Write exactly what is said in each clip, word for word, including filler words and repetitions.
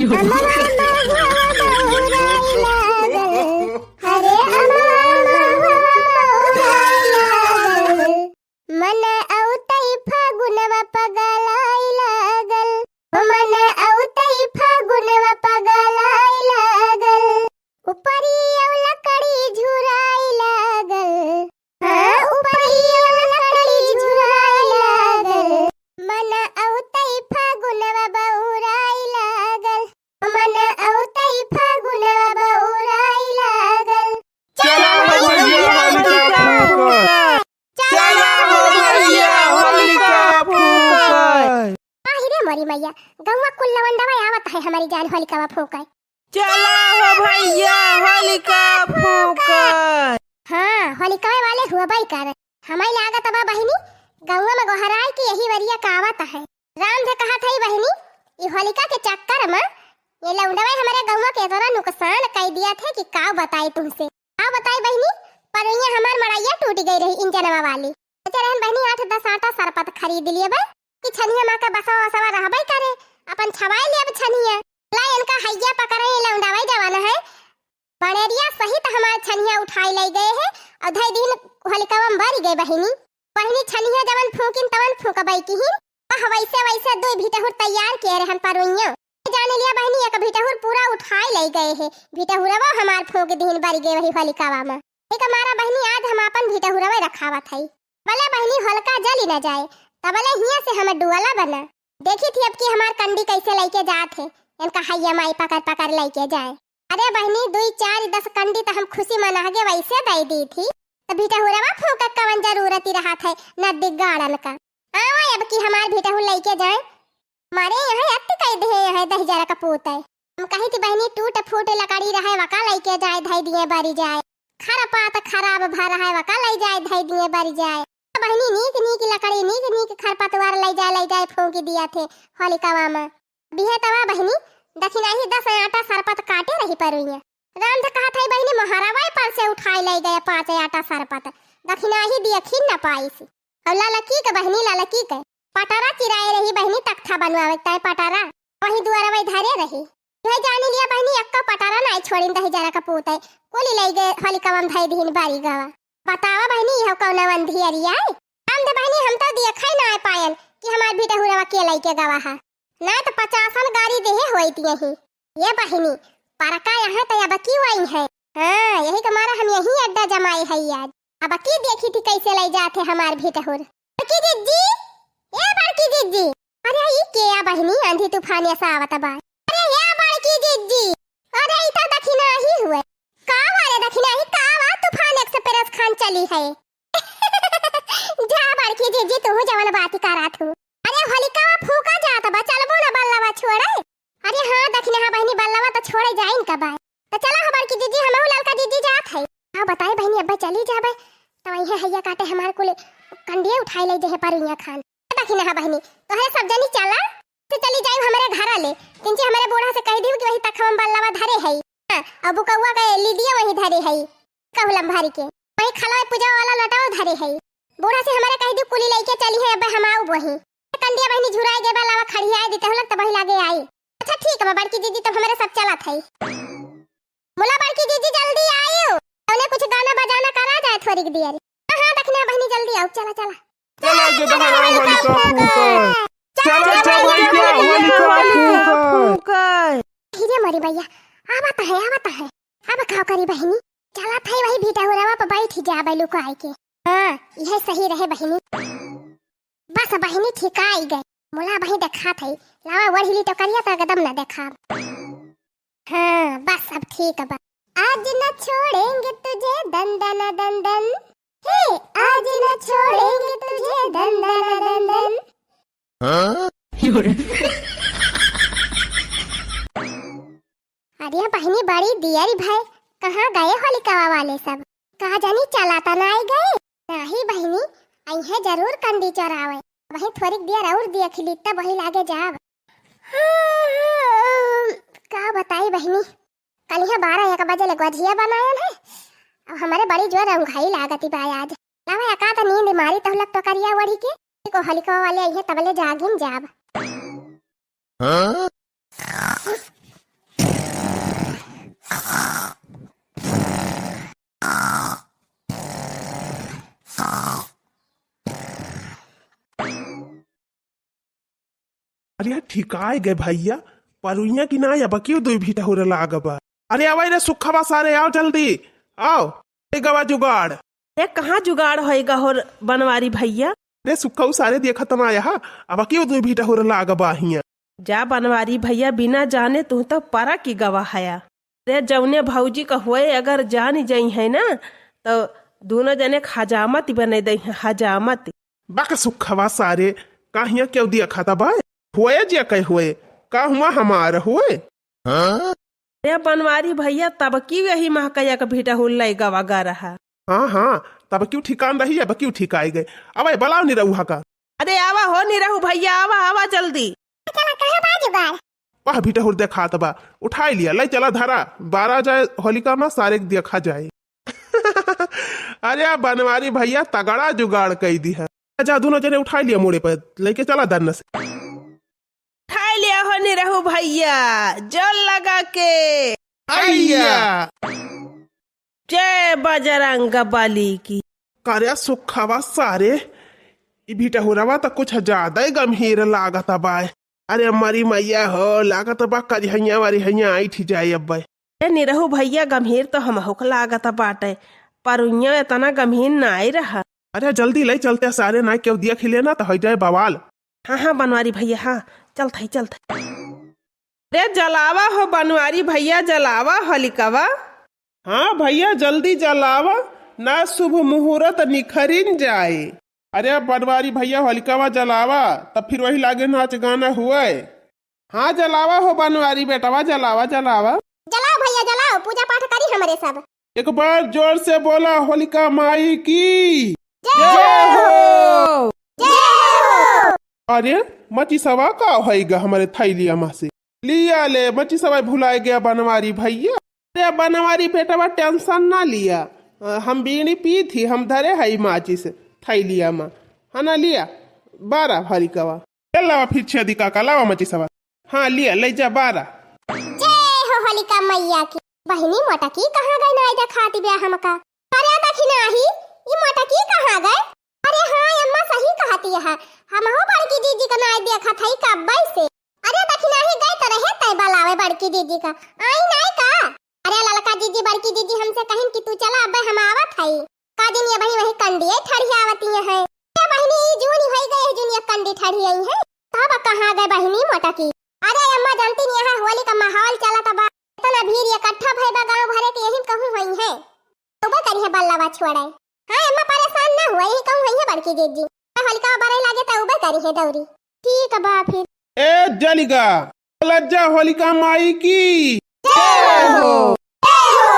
अमवा महुआ बउराई लागल, अरे अमवा महुआ बउराई लागल। मन अउतई फागुनवा पगलाई लागल, मन अउतई फागुनवा पगलाई लागल। उपरी अउ लकड़ी झुराई लागल, हाँ, उपरी अउ लकड़ी झुराई लागल। मन अउतई फागुनवा बउराई लागल, मन अउतई फागुनवा बउराई लागल। चला हो भैया होलिका फूंके। चला हो भैया होलिका फूंके। आहि रे मोरी मैया, गौवा कुल लवंडवा आवत है हमरी जान होलिकावा फूंके। चला हो भैया होलिका फूंके। हाँ, होलिकावे वाले हुआ बाई कर। हमाई लागत बा बहिनी, गौवा में गोहराई की यही वरिया का आवत है। राम धे कहत है बहिनी, ई होलिका के चक्कर में ये लौंडवा हमरे गौवा के इतना नुकसान कई दिया थे कि का बताई तुमसे। का बताई बहिनी, परैया हमार मड़ैया टूट गई रही इंजनवा वाली। सोचे रहन बहिनी आठ दस आटा सरपत खरीद लिए बा कि छनिया माँ का बसवा वसवा रहबे करे, अपन छवाए ले अब छनिया। ला इनका हैया पकड़े लौंडवा जवान है, बड़ेरिया सहित हमार छनिया उठाई ले गए है और धई दिन होलिकावा में बरी गए बहिनी। बहिनी छनिया जवन फूकिन तवन फूकबई किहिन। वह वैसे वैसे दुई भिटहुर तैयार किए रहन परुइया। जाने लिया बहिनी एक भिटहुर पूरा उठाई ले गए है। भिटहुरवा हमार फूक दिहिन बरी गए वही होलिकावा में। एक मारा बहिनी आज हम आपन भिटहुरवा रखावत है। भले बहिनी होलिका जली न जाए, तबले हिया से हमें डुअला बना। देखी थी अब की हमार कंडी कैसे लेके जात है, इनका हैया माई पकड़ पकड़ लेके जाए। अरे बहिनी, दुई चार दस कंडी त हम खुशी मनागे वैसे दे दी थी, त भिटहुरवा फूंके कवन जरूरत ही रहा थे नदी गाड़न का। आवा अब की हमार भिटहुर लेके जाए, मारे यहाँ अत्त कह दे यहाँ दहिजरा का पूत है। हम कही थी बहिनी, टूट फूट लकड़ी रहे वका लेके जाए धई दिए बरी जाए, खरपात खराब भा रहे वका ले जाए धई दिए बरी जाए। बहिनी नीक नीक लकड़ी नीक नीक खरपतवार ले जाए ले जाए फूंक दिया थे होलिकावा में। बिहे तवा बहिनी, दखिनाही दस आटा सरपत काटे रही परुइया। राम त कहत है बहिनी, मोहरावा पर से उठाई ले गए पाँच आटा सरपत, दखिनाही दियखिन न पाइस। और ललकी के बहिनी, ललकी के पटारा चिराए रही बहिनी, तख्ता बनवावे ताए पटारा, वही दुआरवा धरे रही। यह जानी लिया बहिनी, एक्का पटारा नाई छोड़िन दहिजरा का पूत है, कुली ले गए होलिकावा में धई दिहिन बारी गवा। बतावा बहिनी, यह कौन अंधियरिया है? हम दे बहिनी, हम तो दियखै ना पायन कि हमार भिटहुरवा के लेके गवा है। ना त पचासन गारी देहे होइत यही। ये बहिनी, परका यहाँ त अब की वही है। हाँ, यही के मारा हम यही अड्डा जमाए है आज। अब की देखी थी कैसे ले जात है हमार भिटहुर। बड़की जिज्जी, ए बड़की जिज्जी, अरे ई के आ बहिनी, आंधी तूफान ऐसा आवत बा। अरे ए बड़की जिज्जी, अरे ई त दखिनाही हुए। का बा रे दखिनाही, का बा, तूफान एक्सप्रेस खान चली है। जा बड़की जिज्जी, तू जवन बात करा थू। अरे होलिकावा फूका जात बा, चलबो ना बल्लवा छोड़े। अरे हाँ दखिनाहा बहिनी, बल्लवा त छोड़े जाइन का बा। त चला हो बड़की जिज्जी, हमहू ललका जिज्जी जात है। का बताए बहिनी, अब्बे चली जाबे त वही हैया काटे हमार कुल कंडिया उठाई ले जे है परुइया खान। दखिनाहा बहिनी, तोहरे सब जनी चला, से चली जाई हमरे घरा ले। किंची हमरे बूढ़ा से कह दियो कि वही तखवा में बल्लवा धरे है। हाँ, और बुकौआ के लीदिया वही धरे है। कहूलम भरी के। वही खलवा पूजा वाला लटाओ धरे है। बूढ़ा से हमरे कह दियो कुली लेके चली है, अब्बे हम आउब वही। कंडिया बहिनी झुराए गए बा, लावा खड़ियाए देते हो लोग, तब वही लागे आई। अच्छा ठीक बा बड़की जिज्जी, तब हमरे सब चलत है। मुला बड़की जिज्जी जल्दी आइयो, तौने कुछ गाना बजाना करा जाए थोड़ी देर। हाँ, हाँ, दखिना बहिनी जल्दी आओ, चला, चला। चला के चला, बहरा चला, होलिका चला, फूंके। चला, चला, चला, चला, भैया, चला, होलिका चला, फूंके। फूंके। धीरे मोरी भैया, आवत है, आवत है। अब का करी बहिनी? चला था वही भिटहुरवा पर बैठ जाबे लुकाई के। हाँ, यह सही रहे बहिनी। बस बहिनी ठिकाई गए। मुला बही देखा थे, लावा वढ़ी ली टोकरिया तो एकदम न देखा। हाँ, बस अब ठीक बा। आज न छोड़ेंगे तुझे दन दन दन दन। हे, आज न छोड़ेंगे तुझे दन दन दन दन। हाँ? अरे बहिनी बड़ी दियरी भाई, कहाँ गए होलिकावा वाले सब? कहा जानी चला त नाई गए? नाही बहिनी, अइहे जरूर कंडी चोरावे। वही थोड़ी देर और देख ली तब वही लागे जाब। का बताई बहिनी, कलिहा बारह एक बजे ले गोझिया बनायन है। अब हमरे बड़ी जोर उंघाई लागती बा आज। लावा एकाध नींद मारी तहुलक टोकरिया ओढ़ी के। को होलिका वाले अइहे तबले जागिन जाब। हाँ? अरे यार, ठिकाए गए भइया, परुइया की ना, अबकिउ दुइ भीटा हुर लाग बा। अरे आवा रे सुखवा सारे, आव जल्दी, आव, ए गवा जुगाड़। ए, कहाँ जुगाड़ होइगा हो बनवारी भइया? रे सुखऊ सारे, देखत ना आया हा, अबकिउ दुइ भीटा हुर लाग बा हिया। जा बनवारी भइया, बिना जाने तू तो परा की गवा हया। रे जउने भौजी का होए अगर जान जइहैं ना, तो दूनो जने क हजामत बनइ दइहैं, हजामत। बक सुखवा सारे, का हिया केउ देखत बा? होए जे कहे होए, का हुआ हमार होए? हाँ? रे बनवारी भइया, तबकिउ यही महकैया क भीटा हुर लइ गवा गा रहा। हाँ, हाँ, तबकिउ ठिकान रही, अबकिउ ठिकाए गए। अबे, बलाव निरहुआ का। अरे आवा हो निरहु भइया, आवा, आवा जल्दी। चला, कहाँ बा जुगाड़? वह भीटा हुर देखात बा, उठाइ लिया, लइ चला धरा, बारा जाए होलिका मा सारे क देखा जाए। अरे आ बनवारी भइया तगड़ा जुगाड़ कइ दिहा। जा दूनो जने उठाइ लिया मूड़े पर, लइके चला दन्न से। उठाइ लिया हो निरहु भइया, जोर लगा के। अइया। जय बजरंग बली की। का रे सुखवा सारे, ई भीटा हुरवा त कुछ ज्यादा ही गंभीर लागत बा। अरे मरी मइया हो, लागत बा करिहइया वरिहइया आइठ जाए अब्बे। ए निरहु भइया, गंभीर तो हमहू क लागत बाटे, परुइया एतना गंभीर नाई रहा। अरे जल्दी लइ चलते सारे, ना केउ देख लेना त होइ जाए बवाल। हाँ, हाँ, बनवारी भइया, हाँ, चलत हई, चलत हई। रे जलावा हो बनवारी भइया, जलावा होलिकवा। हाँ भइया, जल्दी जलावा, ना शुभ मुहूर्त निखरिन जाए। अरे बनवारी भइया, होलिकवा जलावा, तब फिर वही लागे नाच गाना हुए। हाँ जलावा हो बनवारी बेटवा, जलावा, जलावा। जलाओ भइया जलाओ, पूजा पाठ करी हमरे सब। एक बार जोर से बोला, होलिका माई की जय हो। जय हो। अरे मचिसवा का होइगा हमरे थैलिया मा से? लिया ले, मचिसवा भुलाए गया बनवारी भइया। अरे बनवारी बेटवा, tension ना लिया, अ, हम बीड़ी पी थी, हम धरे हई माचिस थैलिया मा, है ना, लिया बारा होलिकवा। ए लावा फिर छेदी काका, लावा मचिसवा। हाँ, लिया, लइ जा बारा। जय हो होलिका मइया की। बहिनी मोटकी कहाँ गए, नाई देखात बिया हमका। अरे दखिनाही, ई मोटकी कहाँ गए? अरे हाँ अम्मा, सही कहत हया, हमहू बड़की जीजी का नाई देखत हई कब्बे से। अरे दखिनाही, गए त रहे तय बलावे बड़की जीजी का, आई नाई का? अरे ललका जीजी, बड़की जीजी हमसे कहिन कि तू चला, अब्बे हम आवत हई। का दिन ये बही वही कंडिये ठड़ियावती हैं। ए बहिनी, ई जून होई गए, जून ये कंडी ठड़ियाई हैं। तब कहाँ गए बहिनी मोटकी? अरे अम्मा, जानती नहीं, यहाँ होली का माहौल चलत बा, इतना भीड़ इकट्ठा भई बा गाँव भरे के, यही कहूँ होई है। उबे करी है बल्लवा छोड़े। हाँ अम्मा, परेशान ना हुआ, यही कहूँ होई है बड़की जीजी। मैं होलिका बरे लागे त उबे करी है दौरी। ठीक बा फिर। ए जलिगा, लज्जा होलिका माई की जय हो। जय हो।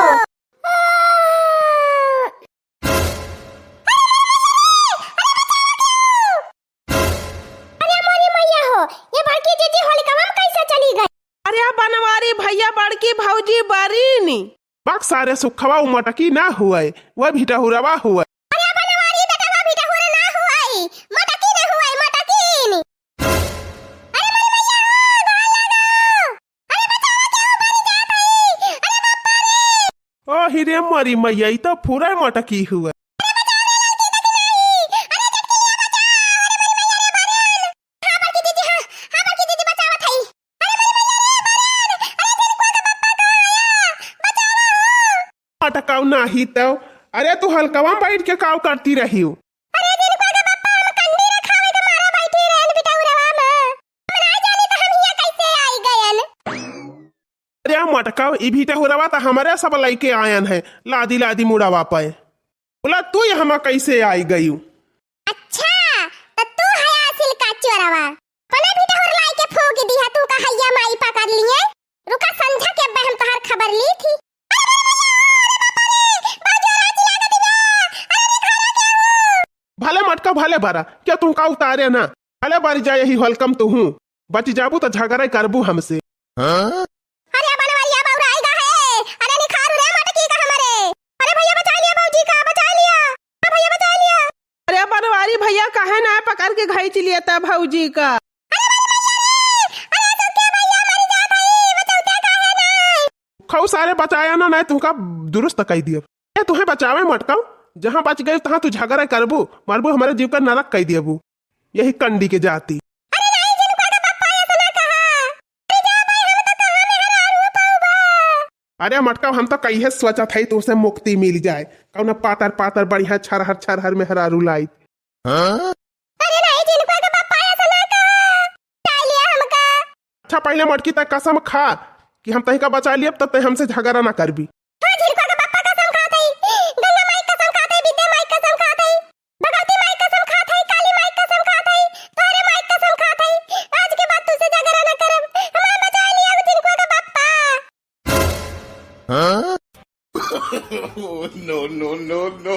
अरे मोरी मैया हो, ये बड़की जीजी होलिकवा में कैसे चली गई? अरे बनवारी भइया, बड़की भौजी बरीनी। बक सारे सुखवा, उ मोटकी ना हुए, वह भिटहुरवा हुए। अरे बनवारी बेटवा, भिटहुर ना हुए, मोटकी ना हुए, मोटकीन। अरे मोरी मैया हो, गोड़ लागो। अरे बचावा, केहू मरी जात हई। अरे बापा रे। ओ हिरे मरी मैया, ई तो फुरै मटकी हुए। अरे बचावा रे लड़की, देखी नाही। अरे झटकी लिया, बचाओ। अरे मरी मैया रे, बरन। हाँ बड़की दीदी, हाँ, हाँ बड़की दीदी, बचावत हई। अरे मरी मैया रे, बरन। अरे झिनकुआ के पप्पा कहाँ आया? बचावा हो। मटकाऊ नाही तो। अरे तू हलकवा में बैठ के काऊ करती रही हो? अरे झिनकुआ के पप्पा, हम कंडी रखावे के मारा बैठी रहन भिटहुरवा में। हम ना जानी तो हम हियाँ कैसे आई गयन। अरे मटकाऊ, ई भिटहुरवा तो हमरे सब लइके आयन है, लादी लादी मुड़वा पे। बोला तू यहाँ कैसे आई गयू? अच्छा, तो तू है आसिल का चोरवा। अपने भिटहुर लाई के फूंक दिहा, तू का हैया माई पकड़ लिए। रुका, संझा के अब्बे हम तोहार खबर ली थी। अरे मरी मैया, अरे बापा रे, बहुत जोर आँच लागत बा। अरे निखारा के हो। भले मटका, भले बरा, क्या तुमका उतारे ना? भले बरी जा यही होलकम तुहूँ, बची जाबू तो झगड़ा करबू हमसे। हाँ? अरे बनवरिया बौराई गा है, अरे निखारू रे मटकी का हमरे। अरे भैया बचा लिया भौजी का, बचा लिया। हाँ भैया बचा लिया। अरे बनवारी भैया काहे ना पकड़ के घींच लिया था भौजी का। अरे मरी मैया रे, अरे सुखे भैया मरी जात हई, बचौते काहे ना? खऊ सारे बचाया ना, नहीं तुमका दुरुस्त कई दियब। ए तुहे बचावे मटकाऊ, जहाँ बच गए तहाँ तू झगड़ा करबू, मरबू, हमरे जीव का नरक कई दियबू। यही कंडी के जाती। अरे नहीं, जिनका का पप्पा ऐसा अरे मटका, हम तो कहिए सोचत हई तोसे मुक्ति मिल जाए, कौनो पातर पातर बढ़िया छरहर छरहर मेहरारू लाइत। अरे नहीं, झिनकुआ के पप्पा, ऐसा ना कहा, बचा लिया हमका। अच्छा, पहले मटकी तक कसम खा कि हम तहिका बचा लियब, तब तय हमसे झगड़ा ना करबी। हाँ, झिनकुआ के पप्पा कसम खात हई, गंगा माई कसम खात हई, विद्या माई कसम खात हई, भगवती माई कसम खात हई, काली माई कसम खात हई, तोहरे माई कसम खात हई, आज के बाद तुझसे झगड़ा ना करब, हमार बचा लिया झिनकुआ के पप्पा। Oh, no, no, no, no.